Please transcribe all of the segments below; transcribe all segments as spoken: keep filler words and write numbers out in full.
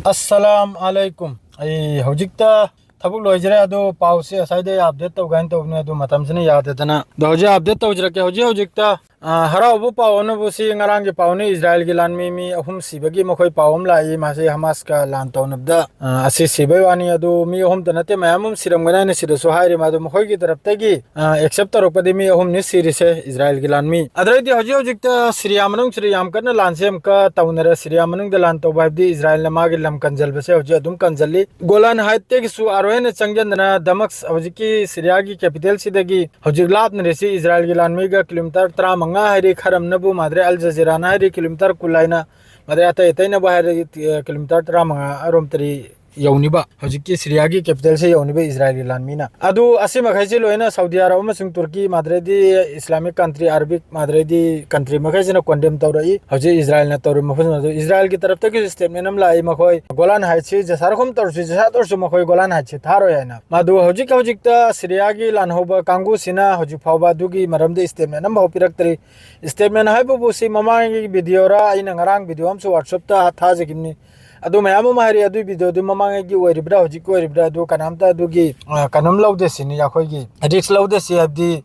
ꯑꯁꯂꯥꯝ ꯑꯂꯩꯀꯨꯝ꯫ ꯑꯩ ꯍꯧꯖꯤꯛꯇ ꯊꯕꯛ ꯂꯣꯏꯖꯔꯦ, ꯑꯗꯣ ꯄꯥꯎꯁꯦ ꯉꯁꯥꯏꯗꯩ update ꯇꯧꯒꯦ ꯍꯥꯏꯅ ꯇꯧꯕꯅꯦ, ꯑꯗꯣ ꯃꯇꯝꯁꯤꯅ ꯌꯥꯗꯗꯅ꯫ ꯑꯗꯣ ꯍꯧꯖꯤꯛ update ꯇꯧꯖꯔꯛꯀꯦ꯫ ꯍꯧꯖꯤꯛ ꯍꯧꯖꯤꯛꯇ, ꯑ, ꯍꯔꯥꯎꯕ ꯄꯥꯎ ꯑꯃꯕꯨ ꯁꯤ ꯉꯔꯥꯡꯒꯤ ꯄꯥꯎꯅꯤ, ꯏꯖꯔꯥꯌꯦꯜꯒꯤ ꯂꯥꯟꯃꯤ ꯃꯤ ꯑꯍꯨꯝ ꯁꯤꯕꯒꯤ ꯃꯈꯣꯏ ꯄꯥꯎ ꯑꯃ ꯂꯥꯛꯏ꯫ ꯃꯥꯁꯤ ꯍꯃꯥꯁꯀ ꯂꯥꯟ ꯇꯧꯅꯕꯗ, ꯑ, ꯑꯁꯤ ꯁꯤꯕꯩ ꯋꯥꯅꯤ꯫ ꯑꯗꯨ ꯃꯤ ꯑꯍꯨꯝꯇ ꯅꯠꯇꯦ, ꯃꯌꯥꯝ ꯑꯃ ꯁꯤꯔꯝꯒꯅꯤ ꯍꯥꯏꯅ ꯁꯤꯗꯁꯨ ꯍꯥꯏꯔꯤ꯫ ꯃꯥꯗꯣ ꯃꯈꯣꯏꯒꯤ ꯇꯔꯞꯇꯒꯤ, ꯑ, accept ꯇꯧꯔꯛꯄꯗꯤ ꯃꯤ ꯑꯍꯨꯝꯅꯤ ꯁꯤꯔꯤꯁꯦ ꯏꯖꯔꯥꯌꯦꯜꯒꯤ ꯂꯥꯟꯃꯤ꯫ ꯑꯗꯨꯗꯩꯗꯤ ꯍꯧꯖꯤꯛ ꯍꯧꯖꯤꯛꯇ ꯁꯤꯔꯤꯌꯥ ꯃꯅꯨꯡꯁꯤꯗ ꯌꯥꯝ ꯀꯟꯅ ꯂꯥꯟꯁꯦ ꯑꯃꯨꯛꯀ ꯇꯧꯅꯔꯦ꯫ ꯁꯤꯔꯤꯌꯥ ꯃꯅꯨꯡꯗ ꯂꯥꯟ ꯇꯧꯕ ꯍꯥꯏꯕꯗꯤ ꯏꯖꯔꯥꯌꯦꯜꯅ ꯃꯥꯒꯤ ꯂꯝ ꯀꯟꯖꯜꯕꯁꯦ ꯍꯧꯖꯤꯛ ꯑꯗꯨꯝ ꯀꯟꯖꯜꯂꯤ꯫ ꯒꯣꯂꯥꯟ ꯍꯥꯏꯠꯇꯒꯤꯁꯨ ꯑꯥꯔꯣ ꯍꯦꯟꯅ ꯆꯪꯖꯟꯗꯅ ꯗꯃꯛꯁ, ꯍꯧꯖꯤꯛꯀꯤ ꯁꯤꯔꯤꯌꯥꯒꯤ capital ꯁꯤꯗꯒꯤ ꯍꯧꯖꯤꯛ ꯂꯥꯞꯅꯔꯤꯁꯤ ꯏꯖꯔꯥꯌꯦꯜꯒꯤ ꯂꯥꯟꯃꯤꯒ kilometre ꯇꯔꯥꯃꯉꯥ ꯍꯥꯏꯔꯤ, ꯈꯔꯝꯅꯕꯨ ꯃꯥꯗ꯭ꯔꯦ ꯑꯜ ꯖꯖꯤꯔꯥꯅ ꯍꯥꯏꯔꯤ kilometre ꯀꯨꯟ ꯍꯥꯏꯅ, ꯃꯥꯗ꯭ꯔꯦ ꯑꯇꯩ ꯑꯇꯩꯅꯕꯨ ꯍꯥꯏꯔꯗꯤ, ꯑ, kilometre ꯇꯔꯥꯃꯉꯥ ꯑꯔꯣꯝ ꯇꯔꯤ ꯌꯧꯅꯤꯕ ꯍꯧꯖꯤꯛꯀꯤ ꯁꯤꯔꯤꯌꯥꯒꯤ capital ꯁꯦ ꯌꯧꯅꯤꯕ ꯏꯖꯔꯥꯌꯦꯜꯒꯤ ꯂꯥꯟꯃꯤꯅ꯫ ꯑꯗꯨ ꯑꯁꯤ ꯃꯈꯩꯁꯤ ꯂꯣꯏꯅ ꯁꯥꯎꯗꯤ ꯑꯔꯕ ꯑꯃꯁꯨꯡ ꯇꯨꯔꯀꯤ, ꯃꯥꯗ꯭ꯔꯦꯗꯤ Islamic country, Arabic, ꯃꯥꯗ꯭ꯔꯦꯗꯤ country ꯃꯈꯩꯁꯤꯅ condemn ꯇꯧꯔꯛꯏ꯫ ꯍꯧꯖꯤꯛ ꯏꯖꯔꯥꯌꯦꯜꯅ ꯇꯧꯔꯤꯕ ꯃꯐꯝ ꯑꯗꯨ ꯏꯖꯔꯥꯌꯦꯜꯒꯤ ꯇꯔꯞꯇꯒꯤꯁꯨ statement ꯑꯃ ꯂꯥꯛꯏ, ꯃꯈꯣꯏ ꯒꯣꯂꯥꯟ ꯍꯥꯏꯠꯁꯤ ꯖꯁꯥꯔ ꯈꯨꯝ ꯇꯧꯔꯁꯨ, ꯖꯁꯥꯔ ꯇꯧꯔꯁꯨ ꯃꯈꯣꯏ ꯒꯣꯂꯥꯟ ꯍꯥꯏꯠꯁꯤ ꯊꯥꯔꯣꯏ ꯍꯥꯏꯅ꯫ ꯃꯗꯨ ꯍꯧꯖꯤꯛ ꯍꯧꯖꯤꯛꯇ ꯁꯤꯔꯤꯌꯥꯒꯤ ꯂꯥꯟꯍꯧꯕ ꯀꯥꯡꯕꯨꯁꯤꯅ ꯍꯧꯖꯤꯛ ꯐꯥꯎꯕ ꯑꯗꯨꯒꯤ ꯃꯔꯝꯗ statement ꯑꯃꯐꯥꯎ ꯄꯤꯔꯛꯇ꯭ꯔꯤ꯫ Statement ꯍꯥꯏꯕꯕꯨ ꯁꯤ ꯃꯃꯥꯡꯒꯤ video ꯔ, ꯑꯩꯅ ꯉꯔꯥꯡ video ꯑꯃꯁꯨ WhatsApp ꯇ ꯊꯥꯖꯈꯤꯕꯅꯤ꯫ ꯑꯗꯨ ꯃꯌꯥꯝ ꯑꯃ ꯍꯥꯏꯔꯤ, ꯑꯗꯨꯒꯤ video ꯗꯨ ꯃꯃꯥꯡꯉꯩꯒꯤ ꯑꯣꯏꯔꯤꯕ꯭ꯔꯥ, ꯍꯧꯖꯤꯛꯀꯤ ꯑꯣꯏꯔꯤꯕ꯭ꯔꯥ, ꯑꯗꯨ ꯀꯅꯥꯝꯇ ꯑꯗꯨꯒꯤ, ꯑ, ꯀꯩꯅꯣꯝ ꯂꯧꯗꯦ ꯁꯤꯅꯤ, ꯑꯩꯈꯣꯏꯒꯤ risk ꯂꯧꯗꯦ ꯁꯤ, ꯍꯥꯏꯕꯗꯤ,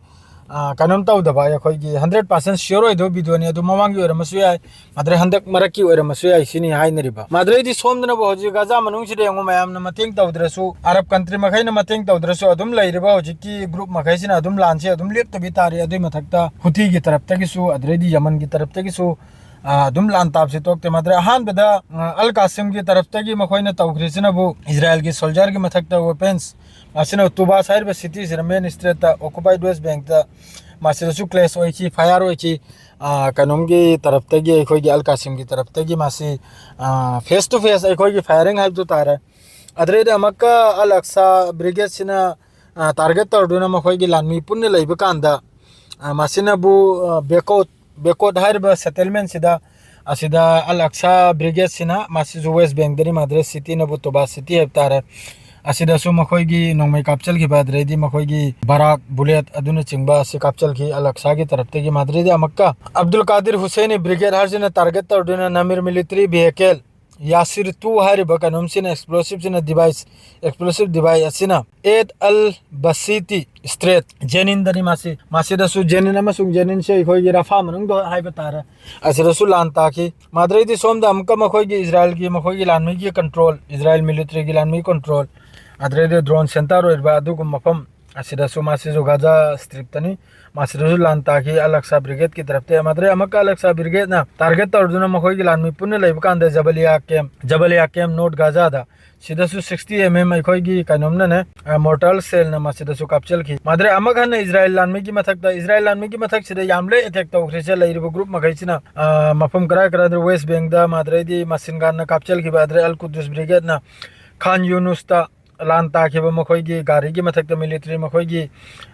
ꯑ, ꯀꯩꯅꯣꯝ ꯇꯧꯗꯕ, ꯑꯩꯈꯣꯏꯒꯤ hundred percent sure ꯑꯣꯏꯗꯕ video ꯅꯤ꯫ ꯑꯗꯨ ꯃꯃꯥꯡꯒꯤ ꯑꯣꯏꯔꯝꯃꯁꯨ ꯌꯥꯏ, ꯃꯥꯗ꯭ꯔꯦ ꯍꯟꯗꯛ ꯃꯔꯛꯀꯤ ꯑꯣꯏꯔꯝꯃꯁꯨ ꯌꯥꯏ ꯁꯤꯅꯤ ꯍꯥꯏꯅꯔꯤꯕ꯫ ꯃꯥꯗ꯭ꯔꯦꯗꯤ ꯁꯣꯝꯗꯅꯕꯨ ꯍꯧꯖꯤꯛ ꯒꯥꯖꯥ ꯃꯅꯨꯡꯁꯤꯗ ꯌꯦꯡꯉꯨ, ꯃꯌꯥꯝꯅ ꯃꯇꯦꯡ ꯇꯧꯗ꯭ꯔꯁꯨ, ꯑꯔꯕ country ꯃꯈꯩꯅ ꯃꯇꯦꯡ ꯇꯧꯗ꯭ꯔꯁꯨ, ꯑꯗꯨꯝ ꯂꯩꯔꯤꯕ ꯍꯧꯖꯤꯛꯀꯤ group ꯃꯈꯩꯁꯤꯅ ꯑꯗꯨꯝ ꯂꯥꯟꯁꯦ ꯑꯗꯨꯝ ꯂꯦꯞꯇꯕꯤ ꯇꯥꯔꯤ꯫ ꯑꯗꯨꯏ ꯃꯊꯛꯇ ꯍꯨꯇꯤꯒꯤ ꯇꯔꯞꯇꯒꯤꯁꯨ, ꯑꯗꯨꯗꯩꯗꯤ ꯌꯃꯟꯒꯤ ꯇꯔꯞꯇꯒꯤꯁꯨ, ꯑ, ꯑꯗꯨꯝ ꯂꯥꯟ ꯇꯥꯕꯁꯤ ꯇꯣꯛꯇꯦ꯫ ꯃꯥꯗ꯭ꯔꯦ ꯑꯍꯥꯟꯕꯗ, ꯑ, ꯑꯜ ꯀꯥꯁꯤꯝꯒꯤ ꯇꯔꯞꯇꯒꯤ ꯃꯈꯣꯏꯅ ꯇꯧꯈ꯭ꯔꯤꯁꯤꯅꯕꯨ ꯏꯖꯔꯥꯌꯦꯜꯒꯤ soldier ꯒꯤ ꯃꯊꯛꯇ weapons, ꯑꯁꯤꯅ ꯇꯨꯕꯥꯁ ꯍꯥꯏꯔꯤꯕ city ꯁꯤꯗ main street ꯇ occupied West Bank ꯇ ꯃꯁꯤꯗꯁꯨ clash ꯑꯣꯏꯈꯤ, fire ꯑꯣꯏꯈꯤ꯫ ꯑ, ꯀꯩꯅꯣꯝꯒꯤ ꯇꯔꯞꯇꯒꯤ, ꯑꯩꯈꯣꯏꯒꯤ ꯑꯜ ꯀꯥꯁꯤꯝꯒꯤ ꯇꯔꯞꯇꯒꯤ ꯃꯁꯤ, ꯑ, face to face ꯑꯩꯈꯣꯏꯒꯤ firing ꯍꯥꯏꯕꯗꯨ ꯇꯥꯔꯦ꯫ ꯑꯗꯨꯗꯩꯗꯤ ꯑꯃꯨꯛꯀ ꯑꯜ ꯑꯛꯁꯥ brigade ꯁꯤꯅ, ꯑ, target ꯇꯧꯗꯨꯅ ꯃꯈꯣꯏꯒꯤ ꯂꯥꯟꯃꯤ ꯄꯨꯟꯅ ꯂꯩꯕ ꯀꯥꯟꯗ, ꯑ, ꯃꯁꯤꯅꯕꯨ, ꯑ, backward ꯕꯦꯀꯣꯠ ꯍꯥꯏꯔꯤꯕ settlement ꯁꯤꯗ, ꯑꯁꯤꯗ ꯑꯜ ꯑꯛꯁꯥ brigade ꯁꯤꯅ, ꯃꯁꯤꯁꯨ West Bank ꯗꯅꯤ, ꯃꯥꯗ꯭ꯔꯦ city ꯅꯕꯨ ꯇꯨꯕꯥ city ꯍꯥꯏꯕ ꯇꯥꯔꯦ, ꯑꯁꯤꯗꯁꯨ ꯃꯈꯣꯏꯒꯤ ꯅꯣꯡꯃꯩ ꯀꯥꯞꯆꯈꯤꯕ, ꯑꯗꯨꯗꯩꯗꯤ ꯃꯈꯣꯏꯒꯤ ꯕꯔꯥꯛ, bullet ꯑꯗꯨꯅꯆꯤꯡꯕ ꯑꯁꯤ ꯀꯥꯞꯆꯈꯤ ꯑꯜ ꯑꯛꯁꯥꯒꯤ ꯇꯔꯞꯇꯒꯤ꯫ ꯃꯥꯗ꯭ꯔꯦꯗꯤ ꯑꯃꯨꯛꯀ ꯑꯕꯗꯨꯜ ꯀꯥꯗꯤꯔ ꯍꯨꯁꯦꯟ brigade ꯍꯥꯏꯔꯤꯁꯤꯅ target ꯇꯧꯗꯨꯅ Namir military vehicle, Yasir two ꯍꯥꯏꯔꯤꯕ ꯀꯩꯅꯣꯝꯁꯤꯅ, explosive ꯁꯤꯅ device, explosive device ꯑꯁꯤꯅ ꯑꯦꯠ ꯑꯜ ꯕꯁꯤꯇꯤ ꯁ꯭ꯇ꯭ꯔꯦꯠ, ꯖꯦꯅꯤꯟꯗꯅꯤ ꯃꯥꯁꯤ꯫ ꯃꯁꯤꯗꯁꯨ ꯖꯦꯅꯤꯟ ꯑꯃꯁꯨꯡ ꯖꯦꯅꯤꯟꯁꯦ ꯑꯩꯈꯣꯏꯒꯤ ꯔꯐꯥ ꯃꯅꯨꯡꯗ ꯍꯥꯏꯕ ꯇꯥꯔꯦ, ꯑꯁꯤꯗꯁꯨ ꯂꯥꯟ ꯇꯥꯈꯤ꯫ ꯃꯗꯨꯗꯩꯗꯤ ꯁꯣꯝꯗ ꯑꯃꯨꯛꯀ ꯃꯈꯣꯏꯒꯤ ꯏꯖꯔꯥꯏꯜꯒꯤ, ꯃꯈꯣꯏꯒꯤ ꯂꯥꯟꯃꯤꯒꯤ ꯀꯟꯇ꯭ꯔꯣꯜ, ꯏꯖꯔꯥꯏꯜ ꯃꯤꯂꯤꯇꯔꯤꯒꯤ ꯂꯥꯟꯃꯤ ꯀꯟꯇ꯭ꯔꯣꯜ, ꯑꯗꯨꯗꯩꯗꯤ ꯗ꯭ꯔꯣꯟ ꯁꯦꯟꯇꯔ ꯑꯣꯏꯔꯤꯕ ꯑꯗꯨꯒꯨꯝꯕ ꯃꯐꯝ ꯑꯁꯤꯗꯁꯨ, ꯃꯁꯤꯁꯨ ꯒꯥꯖꯥ ꯁ꯭ꯇ꯭ꯔꯤꯞꯇꯅꯤ, ꯃꯁꯤꯗꯁꯨ ꯂꯥꯟ ꯇꯥꯈꯤ ꯑꯂꯛꯁꯥ ꯕ꯭ꯔꯤꯒꯦꯗꯀꯤ ꯇꯔꯞꯇ꯫ ꯃꯗꯨꯗꯩ ꯑꯃꯨꯛꯀ ꯑꯂꯛꯁꯥ ꯕ꯭ꯔꯤꯒꯦꯗꯅ ꯇꯥꯔꯒꯦꯠ ꯇꯧꯗꯨꯅ ꯃꯈꯣꯏꯒꯤ ꯂꯥꯟꯃꯤ ꯄꯨꯟꯅ ꯂꯩꯕ ꯀꯥꯟꯗ ꯖꯕꯂꯤꯌꯥ ꯀꯦꯝ, ꯖꯕꯂꯤꯌꯥ ꯀꯦꯝ, ꯅꯣꯔꯠ ꯒꯥꯖꯥꯗ, ꯁꯤꯗꯁꯨ ꯁꯤꯛꯁꯇꯤ ꯑꯦꯝ ꯑꯦꯝ ꯑꯩꯈꯣꯏꯒꯤ ꯀꯩꯅꯣꯝꯅꯅꯦ, ꯑ, ꯃꯣꯔꯇꯥꯔ ꯁꯦꯜꯅ ꯃꯁꯤꯗꯁꯨ ꯀꯥꯞꯆꯤꯟꯈꯤ꯫ ꯃꯗꯨꯗꯩ ꯑꯃꯨꯛ ꯍꯟꯅ ꯏꯖꯔꯥꯏꯜ ꯂꯥꯟꯃꯤꯒꯤ ꯃꯊꯛꯇ, ꯏꯖꯔꯥꯏꯜ ꯂꯥꯟꯃꯤꯒꯤ ꯃꯊꯛꯁꯤꯗ ꯌꯥꯝ ꯂꯩ ꯑꯦꯇꯦꯛ ꯇꯧꯈ꯭ꯔꯤꯁꯦ ꯂꯩꯔꯤꯕ ꯒ꯭ꯔꯨꯞ ꯃꯈꯩꯁꯤꯅ, ꯑ, ꯃꯐꯝ ꯀꯔꯥꯏ ꯀꯔꯥꯏꯗ, ꯋꯦꯁ ꯕꯦꯡꯗ, ꯃꯗꯨꯗꯩꯗꯤ ꯃꯁꯤꯟ ꯒꯟꯅ ꯀꯥꯞꯆꯤꯟꯈꯤꯕ, ꯑꯗꯨꯗꯩ ꯑꯜ ꯀꯨꯗꯨꯁ ꯕ꯭ꯔꯤꯒꯦꯗꯅ ꯈꯥꯟ ꯌꯨꯅꯨꯁꯇ ꯂꯥꯟ ꯇꯥꯈꯤꯕ ꯃꯈꯣꯏꯒꯤ ꯒꯥꯔꯤꯒꯤ ꯃꯊꯛꯇ ꯃꯤꯂꯤꯇꯔꯤ ꯃꯈꯣꯏꯒꯤ,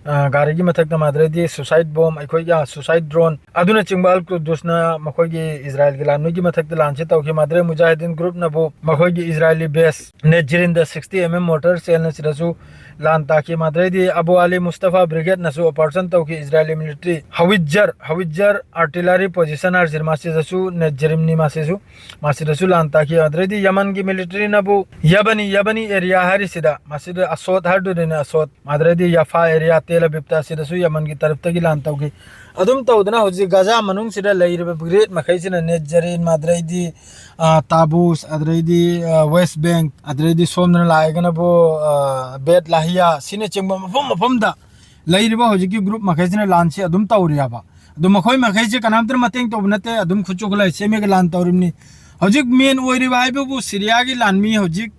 ꯑ, ꯒꯥꯔꯤꯒꯤ ꯃꯊꯛꯇ ꯃꯗꯨꯗꯩꯗꯤ ꯁꯨꯁꯥꯏꯠ ꯕꯣꯝ, ꯑꯩꯈꯣꯏꯒꯤ, ꯑ, ꯁꯨꯁꯥꯏꯠ ꯗ꯭ꯔꯣꯟ ꯑꯗꯨꯅꯆꯤꯡꯕ ꯑꯜ ꯀꯨꯗꯨꯁꯅ ꯃꯈꯣꯏꯒꯤ ꯏꯖꯔꯥꯏꯜꯒꯤ ꯂꯥꯟꯃꯤꯒꯤ ꯃꯊꯛꯇ ꯂꯥꯟꯁꯤ ꯇꯧꯈꯤ꯫ ꯃꯗꯨꯗꯩ ꯃꯨꯖꯥꯍꯤꯗꯤꯟ ꯒ꯭ꯔꯨꯞꯅꯕꯨ ꯃꯈꯣꯏꯒꯤ ꯏꯖꯔꯥꯏꯂꯤ ꯕꯦꯁ ꯅꯦꯠꯖꯤꯔꯤꯟꯗ ꯁꯤꯛꯁꯇꯤ ꯑꯦꯝ ꯑꯦꯝ ꯃꯣꯔꯇꯔ ꯁꯦꯜꯅ ꯁꯤꯗꯁꯨ ꯂꯥꯟ ꯇꯥꯈꯤ꯫ ꯃꯗꯨꯗꯩꯗꯤ ꯑꯕꯨ ꯑꯂꯤ ꯃꯨꯁꯇꯐꯥ ꯕ꯭ꯔꯤꯒꯦꯗꯅꯁꯨ ꯑꯣꯄꯔꯦꯁꯟ ꯇꯧꯈꯤ꯫ ꯏꯖꯔꯥꯏꯂꯤ ꯃꯤꯂꯤꯇꯔꯤ ꯍꯋꯤꯠꯖꯔ, ꯍꯋꯤꯠꯖꯔ ꯑꯥꯔꯇꯤꯂꯔꯤ ꯄꯣꯖꯤꯁꯟ ꯍꯥꯏꯔꯤꯁꯤ ꯃꯁꯤꯗꯁꯨ ꯅꯦꯠꯖꯤꯔꯤꯝꯅꯤ ꯃꯁꯤꯁꯨ꯫ ꯃꯁꯤꯗꯁꯨ ꯂꯥꯟ ꯇꯥꯈꯤ꯫ ꯑꯗꯨꯗꯩꯗꯤ ꯌꯃꯟꯒꯤ ꯃꯤꯂꯤꯇꯔꯤꯅꯕꯨ ꯌꯕꯅꯤ, ꯌꯕꯅꯤ ꯑꯦꯔꯤꯌꯥ ꯍꯥꯏꯔꯤꯁꯤꯗ, ꯃꯁꯤꯗ ꯑꯁꯣꯠ ꯍꯥꯏꯗꯨꯗꯤꯅꯦ, ꯑꯁꯣꯠ, ꯃꯗꯨꯗꯩꯗꯤ ꯌꯥꯐꯥ ꯑꯦꯔꯤꯌꯥ, ꯇꯦꯜ ꯑꯕꯤꯕꯇ, ꯑꯁꯤꯗꯁꯨ ꯌꯃꯟꯒꯤ ꯇꯔꯞꯇꯒꯤ ꯂꯥꯟ ꯇꯧꯈꯤ꯫ ꯑꯗꯨꯝ ꯇꯧꯗꯅ ꯍꯧꯖꯤꯛ ꯒꯥꯖꯥ ꯃꯅꯨꯡꯁꯤꯗ ꯂꯩꯔꯤꯕ ꯕ꯭ꯔꯤꯒꯦꯗ ꯃꯈꯩꯁꯤꯅ ꯅꯦꯠꯖꯔꯤꯟ, ꯃꯗꯨꯗꯩꯗꯤ, ꯑ, ꯇꯥꯕꯨꯁ, ꯑꯗꯨꯗꯩꯗꯤ, ꯑ, ꯋꯦꯁ ꯕꯦꯡ, ꯑꯗꯨꯗꯩꯗꯤ ꯁꯣꯝꯗꯅ ꯂꯥꯛꯑꯒꯅꯕꯨ, ꯑ, ꯕꯦꯠ ꯂꯥꯍꯤꯌꯥ, ꯁꯤꯅꯆꯤꯡꯕ ꯃꯐꯝ ꯃꯐꯝꯗ ꯂꯩꯔꯤꯕ ꯍꯧꯖꯤꯛꯀꯤ ꯒ꯭ꯔꯨꯞ ꯃꯈꯩꯁꯤꯅ ꯂꯥꯟꯁꯤ ꯑꯗꯨꯝ ꯇꯧꯔꯤꯑꯕ꯫ ꯑꯗꯣ ꯃꯈꯣꯏ ꯃꯈꯩꯁꯦ ꯀꯅꯥꯝꯇꯅ ꯃꯇꯦꯡ ꯇꯧꯕ ꯅꯠꯇꯦ, ꯑꯗꯨꯝ ꯈꯨꯠꯁꯨ ꯈꯨꯠꯂꯥꯏ ꯁꯦꯝꯃꯒ ꯂꯥꯟ ꯇꯧꯔꯤꯕꯅꯤ꯫ ꯍꯧꯖꯤꯛ ꯃꯦꯟ ꯑꯣꯏꯔꯤꯕ ꯍꯥꯏꯕꯕꯨ ꯁꯤꯔꯤꯌꯥꯒꯤ ꯂꯥꯟꯃꯤ, ꯍꯧꯖꯤꯛ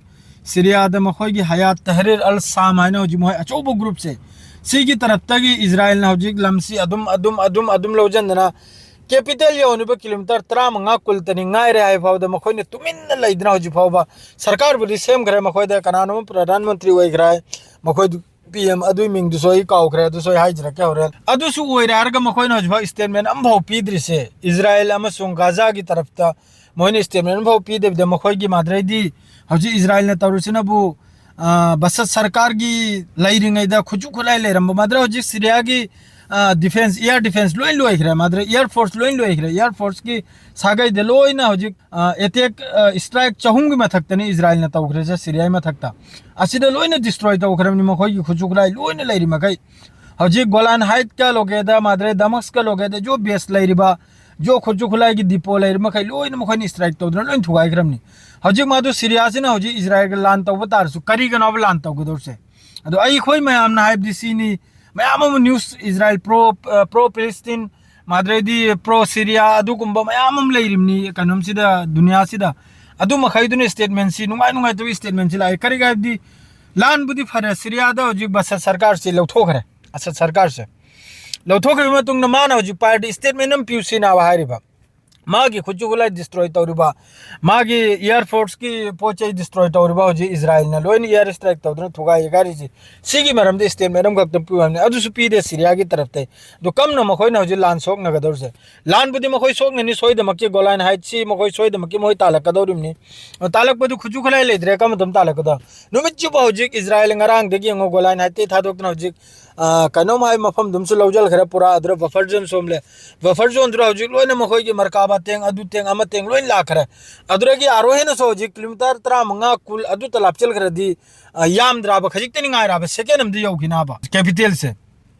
ꯁꯤꯔꯤꯌꯥꯗ ꯃꯈꯣꯏꯒꯤ ꯍꯌꯥꯠ ꯇꯍꯔꯤꯔ ꯑꯜ ꯁꯥꯝ ꯍꯥꯏꯅ ꯍꯧꯖꯤꯛ ꯃꯈꯣꯏ ꯑꯆꯧꯕ ꯒ꯭ꯔꯨꯞꯁꯦ, ꯁꯤꯒꯤ ꯇꯔꯞꯇꯒꯤ ꯏꯖꯔꯥꯏꯜꯅ ꯍꯧꯖꯤꯛ ꯂꯝꯁꯤ ꯑꯗꯨꯝ, ꯑꯗꯨꯝ, ꯑꯗꯨꯝ, ꯑꯗꯨꯝ ꯂꯧꯁꯤꯟꯗꯅ capital ꯌꯧꯅꯕ ꯀꯤꯂꯣꯃꯤꯇꯔ ꯇꯔꯥꯃꯉꯥ ꯀꯨꯟꯇꯅꯤ ꯉꯥꯏꯔꯦ ꯍꯥꯏ ꯐꯥꯎꯗ ꯃꯈꯣꯏꯅ ꯇꯨꯃꯤꯟꯅ ꯂꯩꯗꯅ ꯍꯧꯖꯤꯛ ꯐꯥꯎꯕ ꯁꯔꯀꯥꯔꯕꯨꯗꯤ ꯁꯦꯝꯈ꯭ꯔꯦ, ꯃꯈꯣꯏꯗ ꯀꯅꯥꯅꯣꯝ ꯄ꯭ꯔꯙꯥꯟ ꯃꯟꯇ꯭ꯔꯤ ꯑꯣꯏꯈ꯭ꯔꯦ ꯍꯥꯏ, ꯃꯈꯣꯏꯗꯨ ꯄꯤ ꯑꯦꯝ ꯑꯗꯨꯒꯤ ꯃꯤꯡꯗꯨꯁꯨ ꯑꯩ ꯀꯥꯎꯈ꯭ꯔꯦ, ꯑꯗꯨꯁꯨ ꯑꯩ ꯍꯥꯏꯖꯔꯛꯀꯦ ꯍꯣꯔꯦꯟ꯫ ꯑꯗꯨꯁꯨ ꯑꯣꯏꯔꯦ ꯍꯥꯏꯔꯒ ꯃꯈꯣꯏꯅ ꯍꯧꯖꯤꯛꯐꯥꯎ statement ꯑꯃꯐꯥꯎ ꯄꯤꯗ꯭ꯔꯤꯁꯦ, ꯏꯖꯔꯥꯏꯜ ꯑꯃꯁꯨꯡ ꯒꯥꯖꯥꯒꯤ ꯇꯔꯞꯇ ꯃꯣꯏꯅ statement ꯑꯃꯐꯥꯎ ꯄꯤꯗꯕꯤꯗ ꯃꯈꯣꯏꯒꯤ ꯃꯗꯨꯗꯩꯗꯤ ꯍꯧꯖꯤꯛ ꯏꯖꯔꯥꯏꯜꯅ ꯇꯧꯔꯤꯁꯤꯅꯕꯨ, ꯑ, ꯕꯁꯠ ꯁꯔꯀꯥꯔꯒꯤ ꯂꯩꯔꯤꯉꯩꯗ ꯈꯨꯠꯁꯨ ꯈꯨꯠꯂꯥꯏ ꯂꯩꯔꯝꯕ ꯃꯗꯨꯗ ꯍꯧꯖꯤꯛ ꯁꯤꯔꯤꯌꯥꯒꯤ ꯗꯤꯐꯦꯟꯁ, ꯑꯦꯌꯔ ꯗꯤꯐꯦꯟꯁ ꯂꯣꯏ ꯂꯣꯏꯈ꯭ꯔꯦ, ꯃꯥꯗ꯭ꯔꯦ ꯑꯦꯌꯔ ꯐꯣꯔꯁ ꯂꯣꯏ ꯂꯣꯏꯈ꯭ꯔꯦ꯫ ꯑꯦꯌꯔ ꯐꯣꯔꯁꯀꯤ ꯁꯥꯒꯩꯗ ꯂꯣꯏꯅ ꯍꯧꯖꯤꯛ ꯑꯦꯇꯦꯛ, ꯁ꯭ꯇ꯭ꯔꯥꯏꯛ ꯆꯍꯨꯝꯒꯤ ꯃꯊꯛꯇꯅꯤ ꯏꯖꯔꯥꯏꯜꯅ ꯇꯧꯈ꯭ꯔꯦꯁꯦ ꯁꯤꯔꯤꯌꯥꯒꯤ ꯃꯊꯛꯇ꯫ ꯑꯁꯤꯗ ꯂꯣꯏꯅ ꯗꯤꯁꯇ꯭ꯔꯣꯏ ꯇꯧꯈ꯭ꯔꯕꯅꯤ, ꯃꯈꯣꯏꯒꯤ ꯈꯨꯠꯁꯨ ꯈꯨꯠꯂꯥꯏ ꯂꯣꯏꯅ ꯂꯩꯔꯤ ꯃꯈꯩ꯫ ꯍꯧꯖꯤꯛ ꯒꯣꯂꯥꯟ ꯍꯥꯏꯠꯀ ꯂꯣꯀꯦꯗ, ꯃꯥꯗ꯭ꯔꯦ ꯗꯃꯁꯀ ꯂꯣꯀꯦꯗ ꯖꯣ ꯕꯦꯁ ꯂꯩꯔꯤꯕ, ꯖꯣ ꯈꯨꯠꯁꯨ ꯈꯨꯠꯂꯥꯏꯒꯤ ꯗꯤꯄꯣ ꯂꯩꯔꯤ ꯃꯈꯩ ꯂꯣꯏꯅ ꯃꯈꯣꯏꯅ ꯁ꯭ꯇ꯭ꯔꯥꯏꯛ ꯇꯧꯗꯅ ꯂꯣꯏꯅ ꯊꯨꯒꯥꯏꯈ꯭ꯔꯕꯅꯤ꯫ ꯍꯧꯖꯤꯛ ꯃꯥꯗꯨ ꯁꯤꯔꯤꯌꯥꯁꯤꯅ ꯍꯧꯖꯤꯛ ꯏꯖꯔꯥꯏꯜꯒ ꯂꯥꯟ ꯇꯧꯕ ꯇꯥꯔꯁꯨ ꯀꯔꯤꯒꯤꯅꯣꯕ ꯂꯥꯟ ꯇꯧꯒꯗꯧꯔꯤꯁꯦ? ꯑꯗꯣ ꯑꯩꯈꯣꯏ ꯃꯌꯥꯝꯅ ꯍꯥꯏꯕꯗꯤ ꯁꯤꯅꯤ, ꯃꯌꯥꯝ ꯑꯃ news Israel pro, pro Palestine, ꯃꯥꯗ꯭ꯔꯦꯗꯤ ꯄ꯭ꯔꯣ ꯁꯤꯔꯤꯌꯥ ꯑꯗꯨꯒꯨꯝꯕ ꯃꯌꯥꯝ ꯑꯃ ꯂꯩꯔꯤꯕꯅꯤ ꯀꯩꯅꯣꯝꯁꯤꯗ, ꯗꯨꯅꯤꯌꯥꯁꯤꯗ꯫ ꯑꯗꯨ ꯃꯈꯩꯗꯨꯅ ꯁ꯭ꯇꯦꯠꯃꯦꯟꯁꯤ, ꯅꯨꯡꯉꯥꯏ ꯅꯨꯡꯉꯥꯏꯇꯕ ꯁ꯭ꯇꯦꯠꯃꯦꯟꯁꯤ ꯂꯥꯛꯑꯦ꯫ ꯀꯔꯤꯒꯤ ꯍꯥꯏꯕꯗꯤ ꯂꯥꯟꯕꯨꯗꯤ ꯐꯔꯦ, ꯁꯤꯔꯤꯌꯥꯗ ꯍꯧꯖꯤꯛ ꯕꯁꯠ ꯁꯔꯀꯥꯔꯁꯤ ꯂꯧꯊꯣꯛꯈ꯭ꯔꯦ, ꯑꯁꯠ ꯁꯔꯀꯥꯔꯁꯦ ꯂꯧꯊꯣꯛꯈ꯭ꯔꯕ ꯃꯇꯨꯡꯗ ꯃꯥꯅ ꯍꯧꯖꯤꯛ ꯄꯥꯏꯔꯗꯤ ꯁ꯭ꯇꯦꯠꯃꯦꯟ ꯑꯃ ꯄꯤꯌꯨ ꯁꯤꯅꯥꯕ ꯍꯥꯏꯔꯤꯕ꯫ ꯃꯥꯒꯤ ꯈꯨꯠꯁꯨ ꯈꯨꯠꯂꯥꯏ ꯗꯤꯁꯇ꯭ꯔꯣꯏ ꯇꯧꯔꯤꯕ, ꯃꯥꯒꯤ ꯑꯦꯌꯔ ꯐꯣꯔꯁꯀꯤ ꯄꯣꯠ ꯆꯩ ꯗꯤꯁꯇ꯭ꯔꯣꯏ ꯇꯧꯔꯤꯕ, ꯍꯧꯖꯤꯛ ꯏꯖꯔꯥꯏꯜꯅ ꯂꯣꯏꯅ ꯑꯦꯌꯔ ꯁ꯭ꯇ꯭ꯔꯥꯏꯛ ꯇꯧꯗꯨꯅ ꯊꯨꯒꯥꯏ ꯌꯩꯒꯥꯏꯔꯤꯁꯤ, ꯁꯤꯒꯤ ꯃꯔꯝꯗ ꯁ꯭ꯇꯦꯠꯃꯦꯟ ꯑꯃꯈꯛꯇꯪ ꯄꯤꯌꯨ ꯍꯥꯏꯕꯅꯤ꯫ ꯑꯗꯨꯁꯨ ꯄꯤꯗꯦ ꯁꯤꯔꯤꯌꯥꯒꯤ ꯇꯔꯞꯇꯩ꯫ ꯑꯗꯨ ꯀꯝꯅ ꯃꯈꯣꯏꯅ ꯍꯧꯖꯤꯛ ꯂꯥꯟ ꯁꯣꯛꯅꯒꯗꯧꯔꯤꯁꯦ? ꯂꯥꯟꯕꯨꯗꯤ ꯃꯈꯣꯏ ꯁꯣꯛꯅꯅꯤ ꯁꯣꯏꯗꯃꯛꯀꯤ, ꯒꯣꯂꯥꯟ ꯍꯥꯏꯠꯁꯤ ꯃꯈꯣꯏ ꯁꯣꯏꯗꯃꯛꯀꯤ ꯃꯈꯣꯏ ꯇꯥꯜꯂꯛꯀꯗꯧꯔꯤꯕꯅꯤ꯫ ꯇꯥꯜꯂꯛꯄꯗꯨ ꯈꯨꯠꯁꯨ ꯈꯨꯠꯂꯥꯏ ꯂꯩꯇ꯭ꯔꯦ, ꯀꯔꯝꯕ ꯃꯇꯝ ꯇꯥꯜꯂꯛꯀꯗꯧ? ꯅꯨꯃꯤꯠ ꯆꯨꯞꯄ ꯍꯧꯖꯤꯛ ꯏꯖꯔꯥꯏꯜ ꯉꯔꯥꯡꯗꯒꯤ ꯌꯦꯡꯉꯣ, ꯒꯣꯂꯥꯟ ꯍꯥꯏꯠꯇꯩ ꯊꯥꯗꯣꯛꯇꯅ ꯍꯧꯖꯤꯛ, ꯑ, ꯀꯩꯅꯣꯝ ꯍꯥꯏ ꯃꯐꯝꯗꯨꯝꯁꯨ ꯂꯧꯁꯤꯟꯈ꯭ꯔꯦ ꯄꯨꯔꯥ꯫ ꯑꯗꯨꯗ ꯕꯐꯔ ꯖꯣꯟ ꯁꯣꯝꯂꯦ, ꯕꯐꯔ ꯖꯣꯟꯗꯨꯗ ꯍꯧꯖꯤꯛ ꯂꯣꯏꯅ ꯃꯈꯣꯏꯒꯤ ꯃꯔꯀꯥꯕ ꯇꯦꯡ, ꯑꯗꯨ ꯇꯦꯡ, ꯑꯃ ꯇꯦꯡ ꯂꯣꯏ ꯂꯥꯛꯈ꯭ꯔꯦ꯫ ꯑꯗꯨꯗꯒꯤ ꯑꯥꯔꯣ ꯍꯦꯟꯅꯁꯨ ꯍꯧꯖꯤꯛ ꯀꯤꯂꯣꯃꯤꯇꯔ ꯇꯔꯥꯃꯉꯥ, ꯀꯨꯟ ꯑꯗꯨꯇ ꯂꯥꯞꯆꯤꯜꯈ꯭ꯔꯗꯤ, ꯑ, ꯌꯥꯝꯗ꯭ꯔꯕ ꯈꯖꯤꯛꯇꯅꯤ ꯉꯥꯏꯔꯕ, ꯁꯦꯀꯦꯟ ꯑꯃꯗꯤ ꯌꯧꯈꯤꯅꯕ ꯀꯦꯄꯤꯇꯦꯜꯁꯦ꯫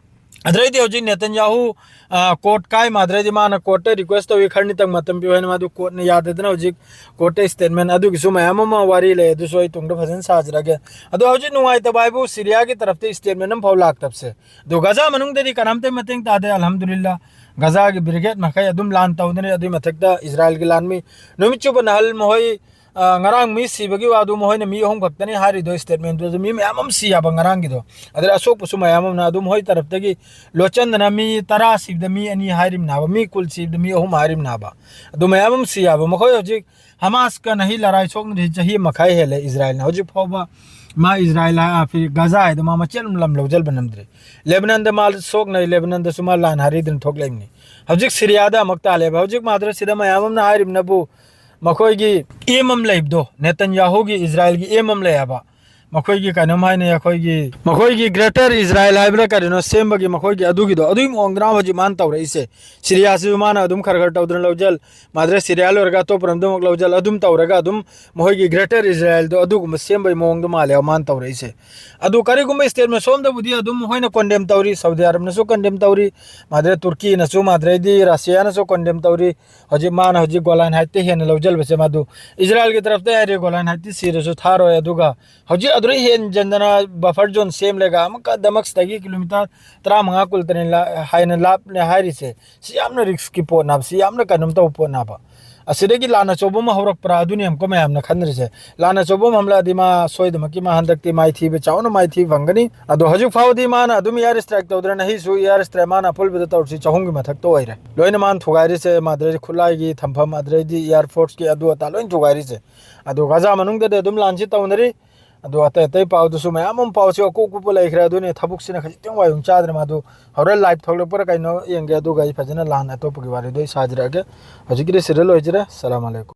ꯑꯗꯨꯗꯩꯗꯤ ꯍꯧꯖꯤꯛ ꯅꯦꯇꯟꯌꯥꯍꯨ, ꯑ, ꯀꯣꯔꯠ ꯀꯥꯏ ꯃꯥꯗ꯭ꯔꯩꯗꯤ ꯃꯥꯅ ꯀꯣꯔꯠꯇ ꯔꯤꯀ꯭ꯋꯦꯁ ꯇꯧꯏ, ꯈꯔꯅꯤꯇꯪ ꯃꯇꯝ ꯄꯤꯌꯨ ꯍꯥꯏꯅ, ꯃꯥꯗꯨ ꯀꯣꯔꯠꯅ ꯌꯥꯗꯗꯅ ꯍꯧꯖꯤꯛ ꯀꯣꯔꯠꯇ ꯁ꯭ꯇꯦꯠꯃꯦꯟ ꯑꯗꯨꯒꯤꯁꯨ ꯃꯌꯥꯝ ꯑꯃ ꯋꯥꯔꯤ ꯂꯩ, ꯑꯗꯨꯁꯨ ꯑꯩ ꯇꯨꯡꯗ ꯐꯖꯅ ꯁꯥꯖꯔꯒꯦ꯫ ꯑꯗꯣ ꯍꯧꯖꯤꯛ ꯅꯨꯡꯉꯥꯏꯇꯕ ꯍꯥꯏꯕꯨ ꯁꯤꯔꯤꯌꯥꯒꯤ ꯇꯔꯞꯇ ꯁ꯭ꯇꯦꯠꯃꯦꯟ ꯑꯃꯐꯥꯎ ꯂꯥꯛꯇꯕꯁꯦ꯫ ꯑꯗꯣ ꯒꯖꯥ ꯃꯅꯨꯡꯗꯗꯤ ꯀꯅꯥꯝꯇ ꯃꯇꯦꯡ ꯇꯥꯗꯦ, ꯑꯜꯍꯝꯗꯨꯂꯤꯜꯂꯥ꯫ ꯒꯖꯥꯒꯤ ꯕ꯭ꯔꯤꯒꯦꯗ ꯃꯈꯩ ꯑꯗꯨꯝ ꯂꯥꯟ ꯇꯧꯗꯅ, ꯑꯗꯨꯒꯤ ꯃꯊꯛꯇ ꯏꯖꯔꯥꯏꯜꯒꯤ ꯂꯥꯟꯃꯤ ꯅꯨꯃꯤꯠ ꯆꯨꯞꯄ ꯅꯍꯜ ꯃꯈꯣꯏ, ꯑ, ꯉꯔꯥꯡ ꯃꯤ ꯁꯤꯕꯒꯤ ꯋꯥꯗꯨ ꯃꯈꯣꯏꯅ ꯃꯤ ꯑꯍꯨꯝ ꯈꯛꯇꯅꯤ ꯍꯥꯏꯔꯤꯗꯣ, ꯁ꯭ꯇꯦꯠꯃꯦꯟꯗꯨꯗ ꯃꯤ ꯃꯌꯥꯝ ꯑꯃ ꯁꯤ ꯍꯥꯏꯕ ꯉꯔꯥꯡꯒꯤꯗꯣ꯫ ꯑꯗꯩ ꯑꯁꯣꯛꯄꯁꯨ ꯃꯌꯥꯝ ꯑꯃꯅ ꯑꯗꯨꯝ ꯃꯈꯣꯏ ꯇꯔꯞꯇꯒꯤ ꯂꯣꯠꯆꯟꯗꯅ ꯃꯤ ꯇꯔꯥ ꯁꯤꯕꯗ ꯃꯤ ꯑꯅꯤ ꯍꯥꯏꯔꯤꯕꯅꯦ ꯍꯥꯏꯕ, ꯃꯤ ꯀꯨꯟ ꯁꯤꯕꯗ ꯃꯤ ꯑꯍꯨꯝ ꯍꯥꯏꯔꯤꯕꯅꯦ ꯍꯥꯏꯕ꯫ ꯑꯗꯨ ꯃꯌꯥꯝ ꯑꯃ ꯁꯤ ꯍꯥꯏꯕ꯫ ꯃꯈꯣꯏ ꯍꯧꯖꯤꯛ ꯍꯃꯥꯁꯀ ꯅꯍꯤ ꯂꯔꯥꯏ ꯁꯣꯛꯅꯔꯤ ꯆꯍꯤ ꯑꯃ ꯃꯈꯥꯏ ꯍꯦꯜꯂꯦ ꯏꯖꯔꯥꯏꯜꯅ꯫ ꯍꯧꯖꯤꯛ ꯐꯥꯎꯕ ꯃꯥ ꯏꯖꯔꯥꯏꯜ ꯍꯥꯏ-, ꯑ, ꯐꯤ-, ꯒꯖꯥ ꯍꯥꯏꯗꯣ ꯃꯥ ꯃꯆꯦꯠ ꯑꯃ ꯂꯝ ꯂꯧꯁꯤꯟꯕ ꯉꯝꯗ꯭ꯔꯤ꯫ ꯂꯦꯕꯅꯟꯗ ꯃꯥ ꯁꯣꯛꯅꯩ, ꯂꯦꯕꯅꯟꯗꯁꯨ ꯃꯥ ꯂꯥꯟ ꯍꯥꯏꯔꯤꯗꯨꯅ ꯊꯣꯛꯂꯛꯏꯕꯅꯤ꯫ ꯍꯧꯖꯤꯛ ꯁꯤꯔꯤꯌꯥꯗ ꯑꯃꯨꯛ ꯇꯥꯜꯂꯦꯕ꯫ ꯍꯧꯖꯤꯛ ꯃꯥꯗ꯭ꯔ ꯁꯤꯗ ꯃꯌꯥꯝ ꯑꯃꯅ ꯍꯥꯏꯔꯤꯕꯅꯕꯨ ꯃꯈꯣꯏꯒꯤ ꯑꯦꯝ ꯑꯃ ꯂꯩꯕꯗꯣ, ꯅꯦꯇꯟꯌꯥꯍꯨꯒꯤ ꯏꯖꯔꯥꯏꯜꯒꯤ ꯑꯦꯝ ꯑꯃ ꯂꯩ ꯍꯥꯏꯕ꯫ ꯃꯈꯣꯏꯒꯤ ꯀꯩꯅꯣꯝ ꯍꯥꯏꯅꯩ, ꯑꯩꯈꯣꯏꯒꯤ, ꯃꯈꯣꯏꯒꯤ ꯒ꯭ꯔꯦꯇꯔ ꯏꯖꯔꯥꯏꯜ ꯍꯥꯏꯕ꯭ꯔꯥ ꯀꯔꯤꯅꯣ ꯁꯦꯝꯕꯒꯤ, ꯃꯈꯣꯏꯒꯤ ꯑꯗꯨꯒꯤꯗꯣ, ꯑꯗꯨꯒꯤ ꯃꯑꯣꯡꯗꯅ ꯍꯧꯖꯤꯛ ꯃꯥꯅ ꯇꯧꯔꯛꯏꯁꯦ꯫ ꯁꯤꯔꯤꯌꯥꯁꯤꯁꯨ ꯃꯥꯅ ꯑꯗꯨꯝ ꯈꯔ ꯈꯔ ꯇꯧꯗꯅ ꯂꯧꯖꯜ, ꯃꯥꯗ꯭ꯔꯦ ꯁꯤꯔꯤꯌꯥ ꯂꯣꯏꯔꯒ ꯑꯇꯣꯞꯄ ꯂꯝꯗ ꯑꯃꯨꯛ ꯂꯧꯖꯜ, ꯑꯗꯨꯝ ꯇꯧꯔꯒ ꯑꯗꯨꯝ ꯃꯈꯣꯏꯒꯤ ꯒ꯭ꯔꯦꯇꯔ ꯏꯖꯔꯥꯏꯜꯗꯣ ꯑꯗꯨꯒꯨꯝꯕ ꯁꯦꯝꯕꯒꯤ ꯃꯑꯣꯡꯗꯣ ꯃꯥꯜꯂꯦꯕ ꯃꯥꯅ ꯇꯧꯔꯛꯏꯁꯦ꯫ ꯑꯗꯨ ꯀꯔꯤꯒꯨꯝꯕ ꯁ꯭ꯇꯦꯠ ꯁꯣꯝꯗꯕꯨꯗꯤ ꯑꯗꯨꯝ ꯃꯈꯣꯏꯅ ꯀꯣꯟꯗꯦꯝ ꯇꯧꯔꯤ, ꯁꯥꯎꯗꯤ ꯑꯔꯕꯅꯁꯨ ꯀꯣꯟꯗꯦꯝ ꯇꯧꯔꯤ, ꯃꯥꯗ꯭ꯔꯦ ꯇꯨꯔꯀꯤꯅꯁꯨ, ꯃꯥꯗ꯭ꯔꯦꯗꯤ ꯔꯁꯤꯌꯥꯅꯁꯨ ꯀꯣꯟꯗꯦꯝ ꯇꯧꯔꯤ꯫ ꯍꯧꯖꯤꯛ ꯃꯥꯅ ꯍꯧꯖꯤꯛ ꯒꯣꯂꯥꯟ ꯍꯥꯏꯠꯇ ꯍꯦꯟꯅ ꯂꯧꯖꯜꯕꯁꯦ, ꯃꯗꯨ ꯏꯖꯔꯥꯏꯜꯒꯤ ꯇꯔꯐꯇ ꯍꯥꯏꯔꯦ, ꯒꯣꯂꯥꯟ ꯍꯥꯏꯠꯇꯤ ꯁꯤꯔꯁꯨ ꯊꯥꯔꯣꯏ꯫ ꯑꯗꯨꯒ ꯍꯧꯖꯤꯛ ꯑꯗꯨꯗꯩ ꯍꯦꯟꯖꯟꯗꯅ ꯕꯐꯔ ꯖꯣꯟ ꯁꯦꯝꯂꯒ ꯑꯃꯨꯛꯀ ꯗꯃꯛꯁꯇꯒꯤ ꯀꯤꯂꯣꯃꯤꯇꯔ ꯇꯔꯥꯃꯉꯥ ꯀꯨꯟ ꯇꯔꯦꯠ ꯂꯥ-, ꯍꯥꯏꯅ ꯂꯥꯞꯅ ꯍꯥꯏꯔꯤꯁꯦ꯫ ꯁꯤ ꯌꯥꯝꯅ ꯔꯤꯛꯁꯀꯤ ꯄꯣꯠꯅꯦꯕ, ꯁꯤ ꯌꯥꯝꯅ ꯀꯩꯅꯣꯝ ꯇꯧꯕ ꯄꯣꯠꯅꯦꯕ꯫ ꯑꯁꯤꯗꯒꯤ ꯂꯥꯟ ꯑꯆꯧꯕ ꯑꯃ ꯍꯧꯔꯛꯄ꯭ꯔꯥ, ꯑꯗꯨꯅꯤ ꯑꯃꯨꯛꯀ ꯃꯌꯥꯝꯅ ꯈꯟꯅꯔꯤꯁꯦ꯫ ꯂꯥꯟ ꯑꯆꯧꯕ ꯑꯃ ꯍꯧꯔꯛꯑꯗꯤ ꯃꯥ ꯁꯣꯏꯗꯃꯛꯀꯤ ꯃꯥ ꯍꯟꯗꯛꯇꯤ ꯃꯥꯏꯊꯤꯕ, ꯆꯥꯎꯅ ꯃꯥꯏꯊꯤꯕ ꯐꯪꯒꯅꯤ꯫ ꯑꯗꯣ ꯍꯧꯖꯤꯛ ꯐꯥꯎꯕꯗꯤ ꯃꯥꯅ ꯑꯗꯨꯝ ꯏꯌꯥꯔ ꯁ꯭ꯇ꯭ꯔꯥꯏꯛ ꯇꯧꯗꯅ, ꯅꯍꯤꯁꯨ ꯏꯌꯥꯔ ꯁ꯭ꯇ꯭ꯔꯥꯏꯛ ꯃꯥꯅ ꯑꯄꯨꯟꯕꯗ ꯇꯧꯔꯤꯁꯤ ꯆꯍꯨꯝꯒꯤ ꯃꯊꯛꯇ ꯑꯣꯏꯔꯦ꯫ ꯂꯣꯏꯅ ꯃꯥꯅ ꯊꯨꯒꯥꯏꯔꯤꯁꯦ, ꯃꯥꯗ꯭ꯔꯦ ꯈꯨꯠꯂꯥꯏꯒꯤ ꯊꯝꯐꯝ, ꯑꯗꯩꯗꯤ ꯏꯌꯥꯔ ꯐꯣꯔꯁꯀꯤ ꯑꯗꯨ ꯑꯗꯥ ꯂꯣꯏꯅ ꯊꯨꯒꯥꯏꯔꯤꯁꯦ꯫ ꯑꯗꯣ ꯒꯥꯖꯥ ꯃꯅꯨꯡꯗꯗꯤ ꯑꯗꯨꯝ ꯂꯥꯟꯁꯤ ꯇꯧꯅꯔꯤ꯫ ꯑꯗꯣ ꯑꯇꯩ ꯑꯇꯩ ꯄꯥꯎꯗꯨꯁꯨ ꯃꯌꯥꯝ ꯑꯃ ꯄꯥꯎꯁꯤ ꯑꯀꯨꯞ ꯑꯀꯨꯞꯄ ꯂꯩꯈ꯭ꯔꯦ꯫ ꯑꯗꯨꯅꯤ ꯊꯕꯛꯁꯤꯅ ꯈꯖꯤꯛꯇꯪ ꯋꯥꯏ ꯆꯥꯗ꯭ꯔꯦ꯫ ꯃꯗꯨ ꯍꯣꯔꯦꯟ ꯂꯥꯏꯚ ꯊꯣꯛꯂꯛꯄ꯭ꯔꯥ ꯀꯩꯅꯣ ꯌꯦꯡꯒꯦ, ꯑꯗꯨꯒ ꯑꯩ ꯐꯖꯅ ꯂꯥꯟ ꯑꯇꯣꯞꯄꯒꯤ ꯋꯥꯔꯤꯗꯣ ꯑꯩ ꯁꯥꯖꯔꯛꯑꯒꯦ꯫ ꯍꯧꯖꯤꯛꯀꯤꯗꯤ ꯁꯤꯗ ꯂꯣꯏꯖꯔꯦ꯫ ꯁꯂꯥꯝ ꯑꯂꯩꯀꯨꯝ꯫